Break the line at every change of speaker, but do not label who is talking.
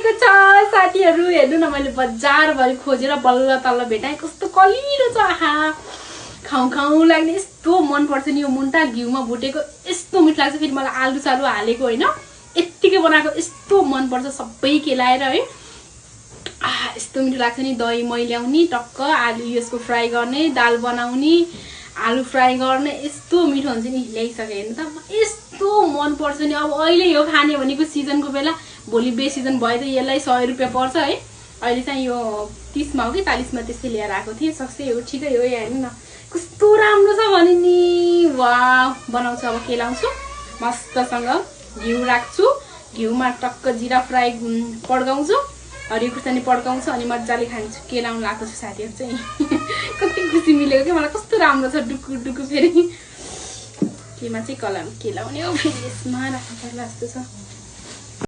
आएको छ साथीहरु हेर्नु न मैले बजारभरि खोजेर बल्ल तल्ल भेटाए कस्तो कलिलो छ आहा खाउ खाउ लाग्ने यस्तो मन पर्छ नि यो मुन्टा घिउमा भुटेको यस्तो मिठो लाग्छ फेरि मलाई आलु सालु हालेको हैन यतिकै बनाएको यस्तो मन पर्छ सबै केलाएर है आहा यस्तो मिठो लाग्छ नि दही मै ल्याउने टक्क आलु यसको फ्राई गर्ने दाल बनाउने आलु फ्राई गर्ने यस्तो मिठो हुन्छ नि ल्याइसके हैन त यस्तो मन पर्छ नि अब अहिले यो खाने भनेको सिजनको बेला भोलि बे सिजन भयो त यसलाई 100 रुपैयाँ पर्छ है अहिले चाहिँ यो 30 मा हो कि 40 मा त्यसै लिएर आएको थिए सस्तै हो ठिकै हो हेर्नु न कस्तो राम्रो छ भने नि वाव बनाउँछु अब केलाउँछु मस्तसँग घिउ राख्छु घिउमा टक्क जीरा फ्राई पड्काउँछु हरियो खुर्सानी पड्काउँछु अनि मज्जाले खान्छु केलाउन लाग्छ साथीहरु चाहिँ कति खुसी मिलेको के मलाई कस्तो राम्रो छ डुकु डुकु फेरि केमा चाहिँ केलाउने हो फेरि यसमा राख्नु पर्ला जस्तो छ